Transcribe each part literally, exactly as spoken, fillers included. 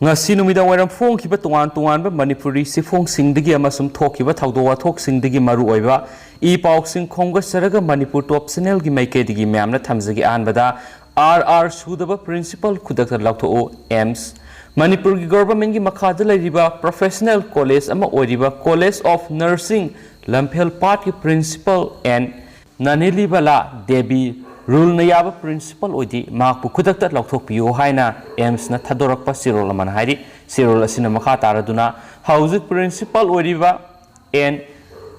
ꯉꯁꯤ ꯅꯨꯃꯤꯗꯥꯡ ꯋꯥꯏꯔꯝ ꯐꯣꯡꯈꯤꯕ ꯇꯣꯉꯥꯟ ꯇꯣꯉꯥꯟꯕ ꯃꯅꯤꯄꯨꯔꯤ ꯆꯦꯐꯣꯡꯁꯤꯡꯗꯒꯤ ꯑꯃꯁꯨꯡ ꯊꯣꯛꯈꯤꯕ ꯊꯧꯗꯣꯛ ꯋꯥꯊꯣꯛꯁꯤꯡꯗꯒꯤ ꯃꯔꯨ ꯑꯣꯏꯕ ꯏ ꯄꯥꯎꯁꯤꯡ ꯈꯣꯝꯒꯠꯆꯔꯒ ꯃꯅꯤꯄꯨꯔ ꯇꯣꯞ ꯆꯦꯅꯦꯜꯒꯤ ꯃꯥꯏꯀꯩꯗꯒꯤ ꯃꯌꯥꯝꯅ ꯊꯝꯖꯒꯦ꯫ ꯑꯍꯥꯟꯕꯗ, ꯑꯥꯔ ꯑꯥꯔ ꯁꯨꯗꯕ ꯄ꯭ꯔꯤꯟꯁꯤꯄꯥꯜ ꯈꯨꯗꯛꯇ ꯂꯧꯊꯣꯛꯎ꯫ ꯑꯦꯝꯁ꯫ ꯃꯅꯤꯄꯨꯔꯒꯤ ꯒꯣꯚꯔꯟꯃꯦꯟꯠꯀꯤ ꯃꯈꯥꯗ ꯂꯩꯔꯤꯕ ꯄ꯭ꯔꯣꯐꯦꯁꯅꯦꯜ ꯀꯣꯂꯦꯖ ꯑꯃ ꯑꯣꯏꯔꯤꯕ ꯀꯣꯂꯦꯖ ꯑꯣꯐ ꯅꯔꯁꯤꯡ ꯂꯝꯐꯦꯜ ꯄꯥꯠꯀꯤ ꯄ꯭ꯔꯤꯟꯁꯤꯄꯥꯜ ꯑꯦꯟ ꯅꯅꯤꯂꯤꯕꯂꯥ ꯗꯦꯕꯤ ꯔꯨꯜꯅ ꯌꯥꯕ ꯄ꯭ꯔꯤꯟꯁꯤꯄꯥꯜ ꯑꯣꯏꯗꯤ ꯃꯍꯥꯛꯄꯨ ꯈꯨꯗꯛꯇ ꯂꯧꯊꯣꯛꯄꯤꯌꯨ ꯍꯥꯏꯅ ꯑꯦꯝꯁꯅ ꯊꯥꯗꯣꯔꯛꯄ ꯆꯦꯔꯣꯜ ꯑꯃꯅ ꯍꯥꯏꯔꯤ꯫ ꯆꯦꯔꯣꯜ ꯑꯁꯤꯅ ꯃꯈꯥ ꯇꯥꯔꯗꯨꯅ ꯍꯧꯖꯤꯛ ꯄ꯭ꯔꯤꯟꯁꯤꯄꯥꯜ ꯑꯣꯏꯔꯤꯕ ꯑꯦꯟ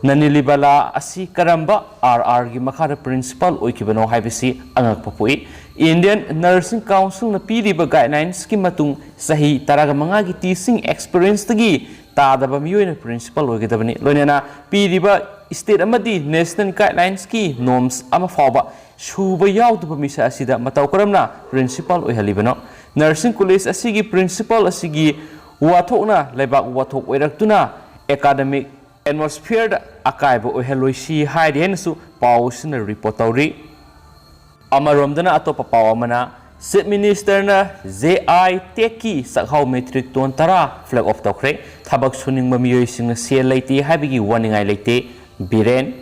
ꯅꯅꯤꯂꯤꯕꯂꯥ ꯑꯁꯤ ꯀꯔꯝꯕ ꯑꯥꯔ ꯑꯥꯔꯒꯤ ꯃꯈꯥꯗ ꯄ꯭ꯔꯤꯟꯁꯤꯄꯥꯜ ꯑꯣꯏꯈꯤꯕꯅꯣ ꯍꯥꯏꯕꯁꯤ ꯑꯉꯛꯄ ꯄꯣꯛꯏ꯫ ꯏꯟꯗꯤꯌꯟ ꯅꯔꯁꯤꯡ ꯀꯥꯎꯟꯁꯤꯜꯅ ꯄꯤꯔꯤꯕ ꯒꯥꯏꯗꯂꯥꯏꯟꯁꯀꯤ ꯃꯇꯨꯡ ꯆꯍꯤ ꯇꯔꯥꯒ ꯃꯉꯥꯒꯤ ꯇꯤꯆꯤꯡ ꯑꯦꯛꯁꯄꯤꯔꯤꯌꯦꯟꯁꯇꯒꯤ ꯇꯥꯗꯕ ꯃꯤꯑꯣꯏꯅ ꯄ꯭ꯔꯤꯟꯁꯤꯄꯥꯜ ꯑꯣꯏꯒꯗꯕꯅꯤ꯫ ꯂꯣꯏꯅꯅ ꯄꯤꯔꯤꯕ ꯁ꯭ꯇꯦꯠ ꯑꯃꯗꯤ ꯅꯦꯁꯅꯦꯜ ꯒꯥꯏꯗꯂꯥꯏꯟꯁꯀꯤ ꯅꯣꯔꯝꯁ ꯑꯃ ꯐꯥꯎꯕ ꯁꯨꯕ ꯌꯥꯎꯗꯕ ꯃꯤꯁꯛ ꯑꯁꯤꯗ ꯃꯇꯧ ꯀꯔꯝꯅ ꯄ꯭ꯔꯤꯟꯁꯤꯄꯥꯜ ꯑꯣꯏꯍꯜꯂꯤꯕꯅꯣ? ꯅꯔꯁꯤꯡ ꯀꯣꯂꯦꯖ ꯑꯁꯤꯒꯤ ꯄ꯭ꯔꯤꯟꯁꯤꯄꯥꯜ ꯑꯁꯤꯒꯤ ꯋꯥꯊꯣꯛꯅ ꯂꯩꯕꯥꯛ ꯋꯥꯊꯣꯛ ꯑꯣꯏꯔꯛꯇꯨꯅ ꯑꯦꯀꯥꯗꯃꯤꯛ ꯑꯦꯠꯃꯣꯁꯐꯤꯌꯔꯗ ꯑꯀꯥꯏꯕ ꯑꯣꯏꯍꯜꯂꯣꯏꯁꯤ ꯍꯥꯏꯔꯤ ꯍꯥꯏꯅꯁꯨ ꯄꯥꯎ ꯑꯁꯤꯅ ꯔꯤꯄꯣꯔꯠ ꯇꯧꯔꯤ꯫ ꯑꯃꯔꯣꯝꯗꯅ ꯑꯇꯣꯞꯄ ꯄꯥꯎ ꯑꯃꯅ, ꯆꯤꯐ ꯃꯤꯅꯤꯁꯇꯔꯅ ꯖꯦ ꯑꯥꯏ ꯇꯦꯛꯀꯤ ꯆꯥꯛꯍꯥꯎ ꯃꯦꯇ꯭ꯔꯤꯛ ꯇꯣꯟ ꯇꯔꯥ ꯐ꯭ꯂꯦꯛ ꯑꯣꯐ ꯇꯧꯈ꯭ꯔꯦ꯫ ꯊꯕꯛ ꯁꯨꯅꯤꯡꯕ ꯃꯤꯑꯣꯏꯁꯤꯡꯅ ꯁꯦꯜ ꯂꯩꯇꯦ ꯍꯥꯏꯕꯒꯤ ꯋꯥꯅꯤꯡꯉꯥꯏ ꯂꯩꯇꯦ, ꯕꯤꯔꯦꯟ꯫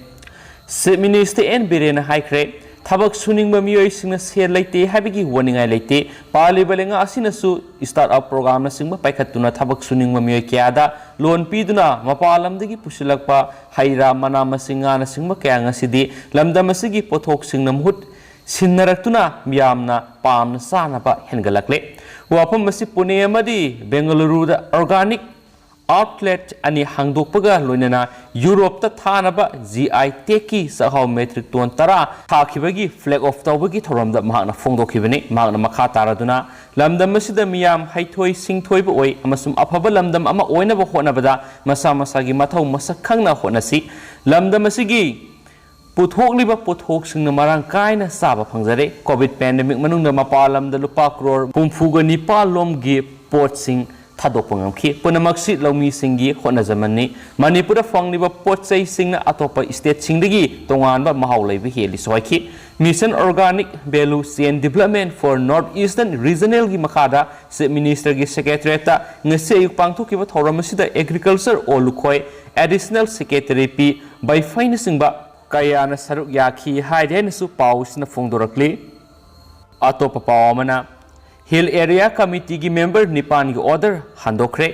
ꯆꯤꯐ ꯃꯤꯅꯤꯁꯇꯔ ꯑꯦꯟ ꯕꯤꯔꯦꯟꯅ ꯍꯥꯏꯈ꯭ꯔꯦ, ꯊꯕꯛ ꯁꯨꯅꯤꯡꯕ ꯃꯤꯑꯣꯏꯁꯤꯡꯅ ꯁꯦꯜ ꯂꯩꯇꯦ ꯍꯥꯏꯕꯒꯤ ꯋꯥꯅꯤꯡꯉꯥꯏ ꯂꯩꯇꯦ꯫ ꯄꯥꯜꯂꯤꯕ ꯂꯩꯉꯥꯛ ꯑꯁꯤꯅꯁꯨ ꯁ꯭ꯇꯥꯔꯠ ꯑꯞ ꯄ꯭ꯔꯣꯒ꯭ꯔꯥꯝꯅꯆꯤꯡꯕ ꯄꯥꯏꯈꯠꯇꯨꯅ ꯊꯕꯛ ꯁꯨꯅꯤꯡꯕ ꯃꯤꯑꯣꯏ ꯀꯌꯥꯗ ꯂꯣꯟ ꯄꯤꯗꯨꯅ ꯃꯄꯥꯟ ꯂꯝꯗꯒꯤ ꯄꯨꯁꯤꯜꯂꯛꯄ ꯍꯩ ꯔꯥ, ꯃꯅꯥ ꯃꯁꯤꯡ, ꯉꯥꯅꯆꯤꯡꯕ ꯀꯌꯥ ꯉꯁꯤꯗꯤ ꯂꯝꯗꯝ ꯑꯁꯤꯒꯤ ꯄꯣꯠꯊꯣꯛꯁꯤꯡꯅ ꯃꯍꯨꯠ ꯁꯤꯟꯅꯔꯛꯇꯨꯅ ꯃꯤꯌꯥꯝꯅ ꯄꯥꯝꯅ ꯆꯥꯅꯕ ꯍꯦꯟꯒꯠꯂꯛꯂꯦ꯫ ꯋꯥꯐꯝ ꯑꯁꯤ ꯄꯨꯅꯦ ꯑꯃꯗꯤ ꯕꯦꯡꯒꯂꯨꯔꯨꯗ ꯑꯣꯔꯒꯥꯅꯤꯛ ꯑꯥꯎꯠꯂꯦꯠ ꯑꯅꯤ ꯍꯥꯡꯗꯣꯛꯄꯒ ꯂꯣꯏꯅꯅ ꯌꯨꯔꯣꯞꯇ ꯊꯥꯅꯕ ꯖꯤ ꯑꯥꯏ ꯇꯦꯛꯀꯤ ꯆꯥꯛꯍꯥꯎ ꯃꯦꯇ꯭ꯔꯤꯛ ꯇꯣꯟ ꯇꯔꯥ ꯊꯥꯈꯤꯕꯒꯤ ꯐ꯭ꯂꯦꯛ ꯑꯣꯐ ꯇꯧꯕꯒꯤ ꯊꯧꯔꯝꯗ ꯃꯍꯥꯛꯅ ꯐꯣꯡꯗꯣꯛꯈꯤꯕꯅꯤ꯫ ꯃꯍꯥꯛꯅ ꯃꯈꯥ ꯇꯥꯔꯗꯨꯅ ꯂꯝꯗꯝ ꯑꯁꯤꯗ ꯃꯤꯌꯥꯝ ꯍꯩꯊꯣꯏ ꯁꯤꯡꯊꯣꯏꯕ ꯑꯣꯏ ꯑꯃꯁꯨꯡ ꯑꯐꯕ ꯂꯝꯗꯝ ꯑꯃ ꯑꯣꯏꯅꯕ ꯍꯣꯠꯅꯕꯗ ꯃꯁꯥ ꯃꯁꯥꯒꯤ ꯃꯊꯧ ꯃꯁꯛ ꯈꯪꯅ ꯍꯣꯠꯅꯁꯤ꯫ ꯂꯝꯗꯝ ꯑꯁꯤꯒꯤ ꯄꯨꯊꯣꯛꯂꯤꯕ ꯄꯣꯠꯊꯣꯛꯁꯤꯡꯅ ꯃꯔꯥꯡ ꯀꯥꯏꯅ ꯆꯥꯕ ꯐꯪꯖꯔꯦ꯫ ꯀꯣꯚꯤꯗ ꯄꯦꯟꯗꯦꯃꯤꯛ ꯃꯅꯨꯡꯗ ꯃꯄꯥꯟ ꯂꯝꯗ ꯂꯨꯄꯥ ꯀ꯭ꯔꯣꯔ ꯍꯨꯝꯐꯨꯒ ꯅꯤꯄꯥꯜ ꯂꯣꯝꯒꯤ ꯄꯣꯠꯁꯤꯡ ꯊꯥꯗꯣꯛꯄ ꯉꯝꯈꯤ꯫ ꯄꯨꯝꯅꯃꯛꯁꯤ ꯂꯧꯃꯤꯁꯤꯡꯒꯤ ꯍꯣꯠꯅꯖꯃꯟꯅꯤ꯫ ꯃꯅꯤꯄꯨꯔꯗ ꯐꯪꯂꯤꯕ ꯄꯣꯠ ꯆꯩꯁꯤꯡꯅ ꯑꯇꯣꯞꯄ state ꯁꯤꯡꯗꯒꯤ ꯇꯣꯉꯥꯟꯕ ꯃꯍꯥꯎ ꯂꯩꯕ ꯍꯦꯜꯂꯤꯁꯨ ꯍꯥꯏꯈꯤ꯫ Mission Organic Value Chain Development for North Eastern Regional ꯒꯤ ꯃꯈꯥꯗ Chief Minister ꯒꯤ Secretariat ꯇ ꯉꯁꯤ ꯑꯌꯨꯛ ꯄꯥꯡꯊꯣꯛꯈꯤꯕ ꯊꯧꯔꯝ ꯑꯁꯤꯗ Agriculture ꯑꯣ ꯂꯨꯈꯣꯏ Additional Secretary ꯄꯤ ꯕꯩꯐꯩꯅꯆꯤꯡꯕ ꯀꯌꯥꯅ ꯁꯔꯨꯛ ꯌꯥꯈꯤ ꯍꯥꯏꯔꯤ ꯍꯥꯏꯅꯁꯨ ꯄꯥꯎꯁꯤꯅ ꯐꯣꯡꯗꯣꯔꯛꯂꯤ꯫ ꯑꯇꯣꯞꯄ ꯄꯥꯎ ꯑꯃꯅ, Hill Area Committee ꯒꯤ member ꯅꯤꯄꯥꯟꯒꯤ order ꯍꯟꯗꯣꯛꯈ꯭ꯔꯦ꯫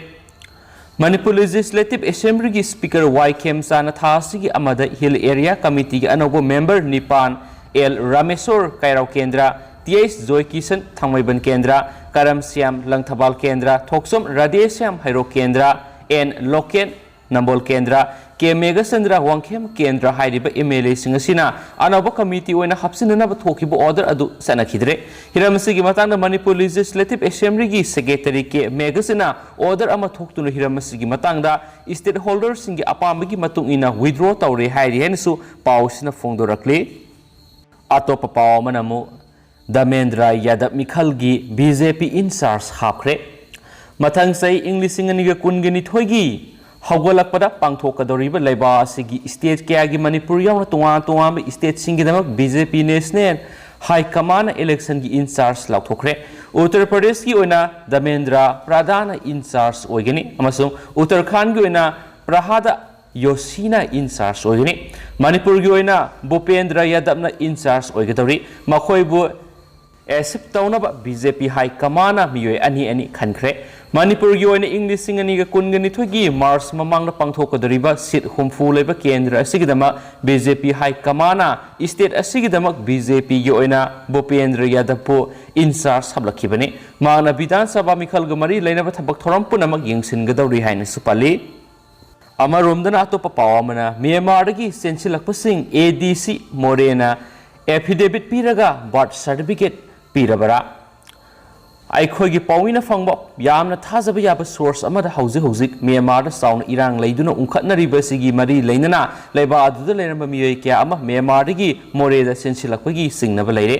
Manipur Legislative Assembly ꯒꯤ Speaker ꯋꯥꯏ ꯈꯦꯝꯆꯥꯟꯅ ꯊꯥ ꯑꯁꯤꯒꯤ ꯑꯃꯗ Hill Area Committee ꯒꯤ ꯑꯅꯧꯕ member ꯅꯤꯄꯥꯟ, ꯑꯦꯜ ꯔꯥꯃꯦꯁꯣꯔ, ꯀꯩꯔꯥꯎ ꯀꯦꯟꯗ꯭ꯔ, ꯇꯤ ꯑꯩꯆ ꯖꯣꯏꯀꯤꯁꯟ, ꯊꯥꯡꯃꯩꯕꯟ ꯀꯦꯟꯗ꯭ꯔ, ꯀꯔꯝꯁ꯭ꯌꯥꯝ, ꯂꯪꯊꯕꯥꯜ ꯀꯦꯟꯗ꯭ꯔ, ꯊꯣꯛꯆꯣꯝ, ꯔꯥꯙꯦꯁ꯭ꯌꯥꯝ, ꯍꯩꯔꯣꯛ ꯀꯦꯟꯗ꯭ꯔ, ꯑꯦꯟ ꯂꯣꯀꯦꯟ, ꯅꯝꯕꯣꯜ ꯀꯦꯟꯗ꯭ꯔ, ꯀꯦ ꯃꯦꯘꯆꯟꯗ꯭ꯔ, ꯋꯥꯡꯈꯦꯝ ꯀꯦꯟꯗ꯭ꯔ ꯍꯥꯏꯔꯤꯕ ꯑꯦꯝ ꯑꯦꯜ ꯑꯦꯁꯤꯡ ꯑꯁꯤꯅ ꯑꯅꯧꯕ committee ꯑꯣꯏꯅ ꯍꯥꯞꯆꯤꯟꯅꯅꯕ ꯊꯣꯛꯈꯤꯕ order ꯑꯗꯨ ꯆꯠꯅꯈꯤꯗ꯭ꯔꯦ꯫ ꯍꯤꯔꯝ ꯑꯁꯤꯒꯤ ꯃꯇꯥꯡꯗ ꯃꯅꯤꯄꯨꯔ Legislative Assembly ꯒꯤ Secretary ꯀꯦ ꯃꯦꯘꯆꯟꯗ꯭ꯔꯅ order ꯑꯃ ꯊꯣꯛꯇꯨꯅ ꯍꯤꯔꯝ ꯑꯁꯤꯒꯤ ꯃꯇꯥꯡꯗ stakeholder ꯁꯤꯡꯒꯤ ꯑꯄꯥꯝꯕꯒꯤ ꯃꯇꯨꯡ ꯏꯟꯅ withdraw ꯇꯧꯔꯦ ꯍꯥꯏꯔꯤ ꯍꯥꯏꯅꯁꯨ ꯄꯥꯎꯁꯤꯅ ꯐꯣꯡꯗꯣꯔꯛꯂꯤ꯫ ꯑꯇꯣꯞꯄ ꯄꯥꯎ ꯑꯃꯅ ꯑꯃꯨꯛ ꯙꯃꯦꯟꯗ꯭ꯔ ꯌꯥꯗꯕ ꯃꯤꯈꯜꯒꯤ B J P in charge ꯍꯥꯞꯈ꯭ꯔꯦ꯫ ꯃꯊꯪ ꯆꯍꯤ ꯏꯪ ꯂꯤꯁꯤꯡ ꯑꯅꯤꯒ ꯀꯨꯟꯒ ꯅꯤꯊꯣꯏꯒꯤ ꯍꯧꯒꯠꯂꯛꯄꯗ ꯄꯥꯡꯊꯣꯛꯀꯗꯧꯔꯤꯕ ꯂꯩꯕꯥꯛ ꯑꯁꯤꯒꯤ state ꯀꯌꯥꯒꯤ, ꯃꯅꯤꯄꯨꯔ ꯌꯥꯎꯅ ꯇꯣꯉꯥꯟ ꯇꯣꯉꯥꯟꯕ state ꯁꯤꯡꯒꯤꯗꯃꯛ ꯕꯤ ꯖꯦ ꯄꯤ National High Command ꯅ election ꯒꯤ in charge ꯂꯥꯎꯊꯣꯛꯈ꯭ꯔꯦ꯫ ꯎꯠꯇꯔ ꯄ꯭ꯔꯗꯦꯁꯀꯤ ꯑꯣꯏꯅ ꯙꯃꯦꯟꯗ꯭ꯔ ꯄ꯭ꯔꯙꯥꯟꯅ in charge ꯑꯣꯏꯒꯅꯤ ꯑꯃꯁꯨꯡ ꯎꯠꯇꯔꯈꯥꯟꯒꯤ ꯑꯣꯏꯅ ꯄ꯭ꯔꯍꯥꯗ ꯌꯣꯁꯤꯅ in charge ꯑꯣꯏꯒꯅꯤ꯫ ꯃꯅꯤꯄꯨꯔꯒꯤ ꯑꯣꯏꯅ ꯚꯨꯄꯦꯟꯗ꯭ꯔ ꯌꯥꯗꯕꯅ in charge ꯑꯣꯏꯒꯗꯧꯔꯤ꯫ ꯃꯈꯣꯏꯕꯨ assist ꯇꯧꯅꯕ ꯕꯤ ꯖꯦ ꯄꯤ High Command ꯅ ꯃꯤꯑꯣꯏ ꯑꯅꯤ ꯑꯅꯤ ꯈꯟꯈ꯭ꯔꯦ꯫ ꯃꯅꯤꯄꯨꯔꯒꯤ ꯑꯣꯏꯅ ꯏꯪ ꯂꯤꯁꯤꯡ ꯑꯅꯤꯒ ꯀꯨꯟꯒ ꯅꯤꯊꯣꯏꯒꯤ March ꯃꯃꯥꯡꯗ ꯄꯥꯡꯊꯣꯛꯀꯗꯧꯔꯤꯕ seat ꯍꯨꯝꯐꯨ ꯂꯩꯕ ꯀꯦꯟꯗ꯭ꯔ ꯑꯁꯤꯒꯤꯗꯃꯛ ꯕꯤ ꯖꯦ ꯄꯤ High Command ꯅ state ꯑꯁꯤꯒꯤꯗꯃꯛ ꯕꯤ ꯖꯦ ꯄꯤ ꯒꯤ ꯑꯣꯏꯅ ꯚꯨꯄꯦꯟꯗ꯭ꯔ ꯌꯥꯗꯕꯄꯨ in charge ꯍꯥꯞꯂꯛꯈꯤꯕꯅꯤ꯫ ꯃꯍꯥꯛꯅ ꯕꯤꯙꯥꯟ ꯁꯚꯥ ꯃꯤꯈꯜꯒ ꯃꯔꯤ ꯂꯩꯅꯕ ꯊꯕꯛ ꯊꯧꯔꯝ ꯄꯨꯝꯅꯃꯛ ꯌꯦꯡꯁꯤꯟꯒꯗꯧꯔꯤ ꯍꯥꯏꯅꯁꯨ ꯄꯜꯂꯤ꯫ ꯑꯃꯔꯣꯝꯗꯅ ꯑꯇꯣꯞꯄ ꯄꯥꯎ ꯑꯃꯅ, ꯃ꯭ꯌꯥꯟꯃꯥꯔꯗꯒꯤ ꯆꯦꯟꯁꯤꯜꯂꯛꯄꯁꯤꯡ ꯑꯦ ꯗꯤ ꯁꯤ ꯃꯣꯔꯦꯅ affidavit ꯄꯤꯔꯒ birth certificate ꯄꯤꯔꯕꯔꯥ? ꯑꯩꯈꯣꯏꯒꯤ ꯄꯥꯎꯃꯤꯅ ꯐꯪꯕ ꯌꯥꯝꯅ ꯊꯥꯖꯕ ꯌꯥꯕ source ꯑꯃꯗ ꯍꯧꯖꯤꯛ ꯍꯧꯖꯤꯛ ꯃ꯭ꯌꯥꯟꯃꯥꯔꯗ ꯆꯥꯎꯅ ꯏꯔꯥꯡ ꯂꯩꯗꯨꯅ ꯎꯪꯈꯠꯅꯔꯤꯕ ꯑꯁꯤꯒꯤ ꯃꯔꯤ ꯂꯩꯅꯅ ꯂꯩꯕꯥꯛ ꯑꯗꯨꯗ ꯂꯩꯔꯝꯕ ꯃꯤꯑꯣꯏ ꯀꯌꯥ ꯑꯃ ꯃ꯭ꯌꯥꯟꯃꯥꯔꯗꯒꯤ ꯃꯣꯔꯦꯗ ꯆꯦꯟꯁꯤꯜꯂꯛꯄꯒꯤ ꯆꯤꯡꯅꯕ ꯂꯩꯔꯦ꯫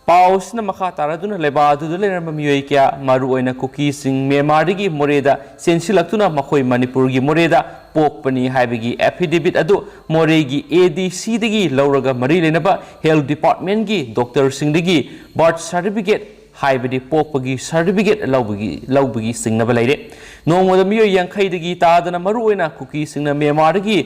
ꯄꯥꯎ ꯑꯁꯤꯅ ꯃꯈꯥ ꯇꯥꯔꯗꯨꯅ ꯂꯩꯕꯥꯛ ꯑꯗꯨꯗ ꯂꯩꯔꯝꯕ ꯃꯤꯑꯣꯏ ꯀꯌꯥ, ꯃꯔꯨꯑꯣꯏꯅ ꯀꯨꯀꯤꯁꯤꯡ, ꯃ꯭ꯌꯥꯟꯃꯥꯔꯗꯒꯤ ꯃꯣꯔꯦꯗ ꯆꯦꯟꯁꯤꯜꯂꯛꯇꯨꯅ ꯃꯈꯣꯏ ꯃꯅꯤꯄꯨꯔꯒꯤ ꯃꯣꯔꯦꯗ ꯄꯣꯛꯄꯅꯤ ꯍꯥꯏꯕꯒꯤ affidavit ꯑꯗꯨ ꯃꯣꯔꯦꯒꯤ A D Cꯗꯒꯤ ꯂꯧꯔꯒ ꯃꯔꯤ ꯂꯩꯅꯕ health departmentꯀꯤ doctorꯁꯤꯡꯗꯒꯤ birth certificate, ꯍꯥꯏꯕꯗꯤ ꯄꯣꯛꯄꯒꯤ certificate ꯂꯧꯕꯒꯤ, ꯂꯧꯕꯒꯤ ꯆꯤꯡꯅꯕ ꯂꯩꯔꯦ꯫ ꯅꯣꯡꯃꯗ ꯃꯤꯑꯣꯏ ꯌꯥꯡꯈꯩꯗꯒꯤ ꯇꯥꯗꯅ ꯃꯔꯨꯑꯣꯏꯅ ꯀꯨꯀꯤꯁꯤꯡꯅ ꯃ꯭ꯌꯥꯟꯃꯥꯔꯗꯒꯤ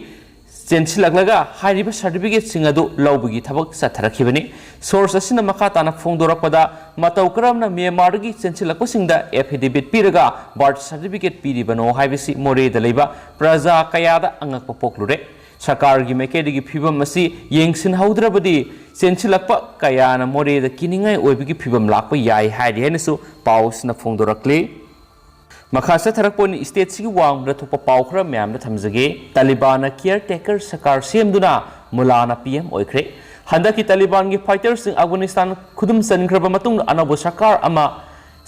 ꯆꯦꯟꯁꯤꯜꯂꯛꯂꯒ ꯍꯥꯏꯔꯤꯕ certificateꯁꯤꯡ ꯑꯗꯨ ꯂꯧꯕꯒꯤ ꯊꯕꯛ ꯆꯠꯊꯔꯛꯈꯤꯕꯅꯤ꯫ Source ꯑꯁꯤꯅ ꯃꯈꯥ ꯇꯥꯅ ꯐꯣꯡꯗꯣꯔꯛꯄꯗ, ꯃꯇꯧ ꯀꯔꯝꯅ ꯃ꯭ꯌꯥꯟꯃꯥꯔꯗꯒꯤ ꯆꯦꯟꯁꯤꯜꯂꯛꯄꯁꯤꯡꯗ affidavit ꯄꯤꯔꯒ birth certificate ꯄꯤꯔꯤꯕꯅꯣ ꯍꯥꯏꯕꯁꯤ ꯃꯣꯔꯦꯗ ꯂꯩꯕ ꯄ꯭ꯔꯖꯥ ꯀꯌꯥꯗ ꯑꯉꯛꯄ ꯄꯣꯛꯂꯨꯔꯦ꯫ ꯁꯔꯀꯥꯔꯒꯤ ꯃꯥꯏꯀꯩꯗꯒꯤ ꯐꯤꯕꯝ ꯑꯁꯤ ꯌꯦꯡꯁꯤꯟꯍꯧꯗ꯭ꯔꯕꯗꯤ ꯆꯦꯟꯁꯤꯜꯂꯛꯄ ꯀꯌꯥꯅ ꯃꯣꯔꯦꯗ ꯀꯤꯅꯤꯡꯉꯥꯏ ꯑꯣꯏꯕꯒꯤ ꯐꯤꯕꯝ ꯂꯥꯛꯄ ꯌꯥꯏ ꯍꯥꯏꯔꯤ ꯍꯥꯏꯅꯁꯨ ꯄꯥꯎ ꯑꯁꯤꯅ ꯐꯣꯡꯗꯣꯔꯛꯂꯤ꯫ ꯃꯈꯥ ꯆꯠꯊꯔꯛꯄ ꯑꯣꯏꯅ stateꯁꯤꯒꯤ ꯋꯥꯡꯃꯗ ꯊꯣꯛꯄ ꯄꯥꯎ ꯈꯔ ꯃꯌꯥꯝꯗ ꯊꯝꯖꯒꯦ꯫ ꯇꯥꯂꯤꯕꯥꯟꯅ caretaker ꯁꯔꯀꯥꯔ ꯁꯦꯝꯗꯨꯅ ꯃꯨꯂꯥꯅ P M ꯑꯣꯏꯈ꯭ꯔꯦ꯫ ꯍꯟꯗꯛꯀꯤ ꯇꯥꯂꯤꯕꯥꯟꯒꯤ fighterꯁꯤꯡ ꯑꯐꯒꯥꯅꯤꯁꯇꯥꯟ ꯈꯨꯗꯨꯝ ꯆꯟꯈ꯭ꯔꯕ ꯃꯇꯨꯡꯗ ꯑꯅꯧꯕ ꯁꯔꯀꯥꯔ ꯑꯃ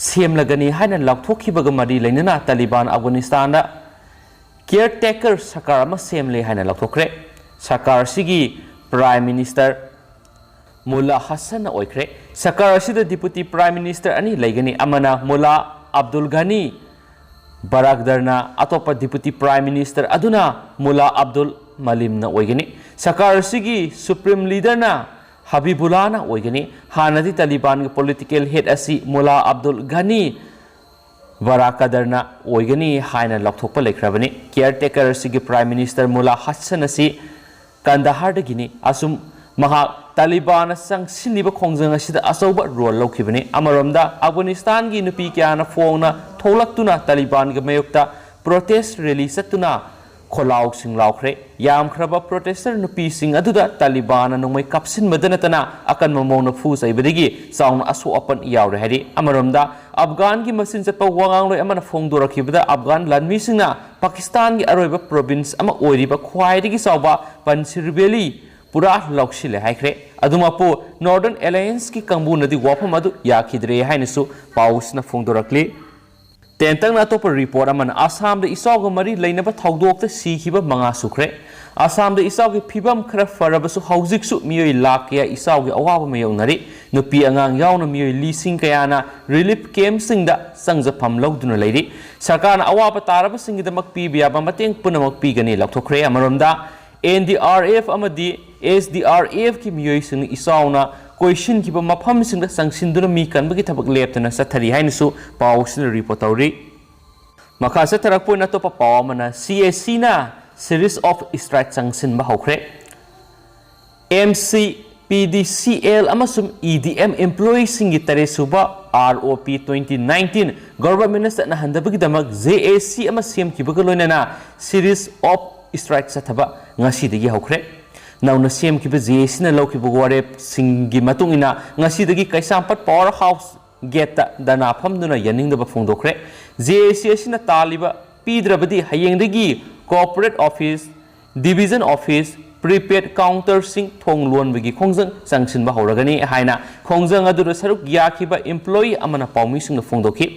ꯁꯦꯝꯂꯒꯅꯤ ꯍꯥꯏꯅ ꯂꯥꯎꯊꯣꯛꯈꯤꯕꯒ ꯃꯔꯤ ꯂꯩꯅꯅ ꯇꯥꯂꯤꯕꯥꯟ ꯑꯐꯒꯥꯅꯤꯁꯇꯥꯟꯗ caretaker ꯁꯔꯀꯥꯔ ꯑꯃ ꯁꯦꯝꯂꯦ ꯍꯥꯏꯅ ꯂꯥꯎꯊꯣꯛꯈ꯭ꯔꯦ꯫ ꯁꯔꯀꯥꯔ ꯑꯁꯤꯒꯤ Prime Minister ꯃꯨꯂꯥ ꯍꯁꯟꯅ ꯑꯣꯏꯈ꯭ꯔꯦ꯫ ꯁꯔꯀꯥꯔ ꯑꯁꯤꯗ Deputy Prime Minister ꯑꯅꯤ ꯂꯩꯒꯅꯤ, ꯑꯃꯅ ꯃꯨꯂꯥ ꯑꯕꯗꯨꯜ ꯘꯅꯤ ꯕꯔꯥꯛꯗꯔꯅ, ꯑꯇꯣꯞꯄ Deputy Prime Minister ꯑꯗꯨꯅ ꯃꯨꯂꯥ ꯑꯕꯗꯨꯜ ꯃꯂꯤꯝꯅ ꯑꯣꯏꯒꯅꯤ꯫ ꯁꯔꯀꯥꯔ ꯑꯁꯤꯒꯤ Supreme Leaderꯅ ꯍꯕꯤꯕꯨꯜꯂꯥꯅ ꯑꯣꯏꯒꯅꯤ꯫ ꯍꯥꯟꯅꯗꯤ ꯇꯥꯂꯤꯕꯥꯟꯒꯤ political head ꯑꯁꯤ ꯃꯨꯂꯥ ꯑꯕꯗꯨꯜ ꯘꯅꯤ ꯕꯔꯥꯀꯗꯔꯅ ꯑꯣꯏꯒꯅꯤ ꯍꯥꯏꯅ ꯂꯥꯎꯊꯣꯛꯄ ꯂꯩꯈ꯭ꯔꯕꯅꯤ꯫ Caretaker ꯑꯁꯤꯒꯤ Prime Minister ꯃꯨꯂꯥ ꯍꯁꯟ ꯑꯁꯤ ꯀꯟꯗꯍꯥꯔꯗꯒꯤꯅꯤ꯫ ꯑꯁꯨꯝ ꯃꯍꯥꯛ ꯇꯥꯂꯤꯕꯥꯟꯅ ꯆꯪꯁꯤꯜꯂꯤꯕ ꯈꯣꯡꯖꯪ ꯑꯁꯤꯗ ꯑꯆꯧꯕ role ꯂꯧꯈꯤꯕꯅꯤ꯫ ꯑꯃꯔꯣꯝꯗ, ꯑꯐꯒꯥꯅꯤꯁꯇꯥꯟꯒꯤ ꯅꯨꯄꯤ ꯀꯌꯥꯅ ꯐꯣꯡꯅ ꯊꯣꯛꯂꯛꯇꯨꯅ ꯇꯥꯂꯤꯕꯥꯟꯒꯤ ꯃꯥꯌꯣꯛꯇ protest rally ꯆꯠꯇꯨꯅ ꯈꯣꯜꯂꯥꯎꯁꯤꯡ ꯂꯥꯎꯈ꯭ꯔꯦ꯫ ꯌꯥꯝꯈ꯭ꯔꯕ protester ꯅꯨꯄꯤꯁꯤꯡ ꯑꯗꯨꯗ ꯇꯥꯂꯤꯕꯥꯟꯅ ꯅꯣꯡꯃꯩ ꯀꯥꯞꯁꯤꯟꯕꯗ ꯅꯠꯇꯅ ꯑꯀꯟꯕ ꯃꯑꯣꯡꯗ ꯐꯨ ꯆꯩꯕꯗꯒꯤ ꯆꯥꯎꯅ ꯑꯁꯣꯛ ꯑꯄꯟ ꯌꯥꯎꯔꯦ ꯍꯥꯏꯔꯤ꯫ ꯑꯃꯔꯣꯝꯗ, ꯑꯐꯒꯥꯟꯒꯤ ꯃꯆꯤꯟ ꯆꯠꯄ ꯋꯥꯉꯥꯡꯂꯣꯏ ꯑꯃꯅ ꯐꯣꯡꯗꯣꯔꯛꯈꯤꯕꯗ, ꯑꯐꯒꯥꯟ ꯂꯥꯟꯃꯤꯁꯤꯡꯅ ꯄꯥꯀꯤꯁꯇꯥꯟꯒꯤ ꯑꯔꯣꯏꯕ province ꯑꯃ ꯑꯣꯏꯔꯤꯕ ꯈ꯭ꯋꯥꯏꯗꯒꯤ ꯆꯥꯎꯕ ꯄꯟꯁꯤꯔ Valley ꯄꯨꯔꯥ ꯂꯧꯁꯤꯜꯂꯦ ꯍꯥꯏꯈ꯭ꯔꯦ꯫ ꯑꯗꯨꯃꯛꯄꯨ, Northern Allianceꯀꯤ ꯀꯥꯡꯕꯨꯅꯗꯤ ꯋꯥꯐꯝ ꯑꯗꯨ ꯌꯥꯈꯤꯗ꯭ꯔꯦ ꯍꯥꯏꯅꯁꯨ ꯄꯥꯎꯁꯤꯅ ꯐꯣꯡꯗꯣꯔꯛꯂꯤ꯫ ꯇꯦꯟꯇꯛꯅ ꯑꯇꯣꯞꯄ ꯔꯤꯄꯣꯔꯠ ꯑꯃꯅ ꯑꯁꯥꯝꯗ ꯏꯆꯥꯎꯒ ꯃꯔꯤ ꯂꯩꯅꯕ ꯊꯧꯗꯣꯛꯇ ꯁꯤꯈꯤꯕ ꯃꯉꯥ ꯁꯨꯈ꯭ꯔꯦ꯫ ꯑꯁꯥꯝꯗ ꯏꯆꯥꯎꯒꯤ ꯐꯤꯕꯝ ꯈꯔ ꯐꯔꯕꯁꯨ ꯍꯧꯖꯤꯛꯁꯨ ꯃꯤꯑꯣꯏ ꯂꯥꯈ ꯀꯌꯥ ꯏꯆꯥꯎꯒꯤ ꯑꯋꯥꯕ ꯃꯥꯌꯣꯛꯅꯔꯤ꯫ ꯅꯨꯄꯤ ꯑꯉꯥꯡ ꯌꯥꯎꯅ ꯃꯤꯑꯣꯏ ꯂꯤꯁꯤꯡ ꯀꯌꯥꯅ ꯔꯤꯂꯤꯐ ꯀꯦꯝꯞꯁꯤꯡꯗ ꯆꯪꯖꯐꯝ ꯂꯧꯗꯨꯅ ꯂꯩꯔꯤ꯫ ꯁꯔꯀꯥꯔꯅ ꯑꯋꯥꯕ ꯇꯥꯔꯕꯁꯤꯡꯒꯤꯗꯃꯛ ꯄꯤꯕ ꯌꯥꯕ ꯃꯇꯦꯡ ꯄꯨꯝꯅꯃꯛ ꯄꯤꯒꯅꯤ ꯂꯥꯎꯊꯣꯛꯈ꯭ꯔꯦ꯫ ꯑꯃꯔꯣꯝꯗ, ꯑꯦꯟ ꯗꯤ ꯑꯥꯔ ꯑꯦꯐ ꯑꯃꯗꯤ ꯑꯦꯁ ꯗꯤ ꯑꯥꯔ ꯑꯦꯐꯀꯤ ꯃꯤꯑꯣꯏꯁꯤꯡꯅ ꯏꯆꯥꯎꯅ ꯀꯣꯏꯁꯤꯟꯈꯤꯕ ꯃꯐꯝꯁꯤꯡꯗ ꯆꯪꯁꯤꯟꯗꯨꯅ ꯃꯤ ꯀꯟꯕꯒꯤ ꯊꯕꯛ ꯂꯦꯞꯇꯅ ꯆꯠꯊꯔꯤ ꯍꯥꯏꯅꯁꯨ ꯄꯥꯎꯁꯤꯅ ꯔꯤꯄꯣꯔꯠ ꯇꯧꯔꯤ꯫ ꯃꯈꯥ ꯆꯠꯊꯔꯛꯄ ꯑꯣꯏꯅ ꯑꯇꯣꯞꯄ ꯄꯥꯎ ꯑꯃꯅ, ꯁꯤ ꯑꯦ ꯁꯤꯅ series of strike ꯆꯪꯁꯤꯟꯕ ꯍꯧꯈ꯭ꯔꯦ꯫ ꯑꯦꯝ ꯁꯤ, ꯄꯤ ꯗꯤ ꯁꯤ ꯑꯦꯜ ꯑꯃꯁꯨꯡ ꯏ ꯗꯤ ꯑꯦꯝ ꯏꯝꯄ꯭ꯂꯣꯌꯤꯁꯤꯡꯒꯤ ꯇꯔꯦꯠ ꯁꯨꯕ ꯑꯥꯔ ꯑꯣ ꯄꯤ twenty nineteen ꯒꯣꯚꯔꯟꯃꯦꯟꯠꯅ ꯆꯠꯅꯍꯟꯗꯕꯒꯤꯗꯃꯛ ꯖꯦ ꯑꯦ ꯁꯤ ꯑꯃ ꯁꯦꯝꯈꯤꯕꯒ ꯂꯣꯏꯅꯅ series of strike ꯆꯠꯊꯕ ꯉꯁꯤꯗꯒꯤ ꯍꯧꯈ꯭ꯔꯦ꯫ ꯅꯧꯅ ꯁꯦꯝꯈꯤꯕ ꯖꯦ ꯑꯦ ꯁꯤꯅ ꯂꯧꯈꯤꯕ ꯋꯥꯔꯦꯞꯁꯤꯡꯒꯤ ꯃꯇꯨꯡ ꯏꯟꯅ ꯉꯁꯤꯗꯒꯤ ꯀꯩꯁꯥꯝꯄꯥꯠ ꯄꯥꯋꯔ ꯍꯥꯎꯁ ꯒꯦꯠꯇ ꯙꯔꯅꯥ ꯐꯝꯗꯨꯅ ꯌꯥꯅꯤꯡꯗꯕ ꯐꯣꯡꯗꯣꯛꯈ꯭ꯔꯦ꯫ ꯖꯦ ꯑꯦ ꯁꯤ ꯑꯁꯤꯅ ꯇꯥꯜꯂꯤꯕ ꯄꯤꯗ꯭ꯔꯕꯗꯤ ꯍꯌꯦꯡꯗꯒꯤ corporate office, division office, prepaid ꯀꯥꯎꯟꯇꯔꯁꯤꯡ ꯊꯣꯡ ꯂꯣꯟꯕꯒꯤ ꯈꯣꯡꯖꯪ ꯆꯪꯁꯤꯟꯕ ꯍꯧꯔꯒꯅꯤ ꯍꯥꯏꯅ ꯈꯣꯡꯖꯪ ꯑꯗꯨꯗ ꯁꯔꯨꯛ ꯌꯥꯈꯤꯕ ꯏꯝꯄ꯭ꯂꯣꯌꯤ ꯑꯃꯅ ꯄꯥꯎꯃꯤꯁꯤꯡꯗ ꯐꯣꯡꯗꯣꯛꯈꯤ꯫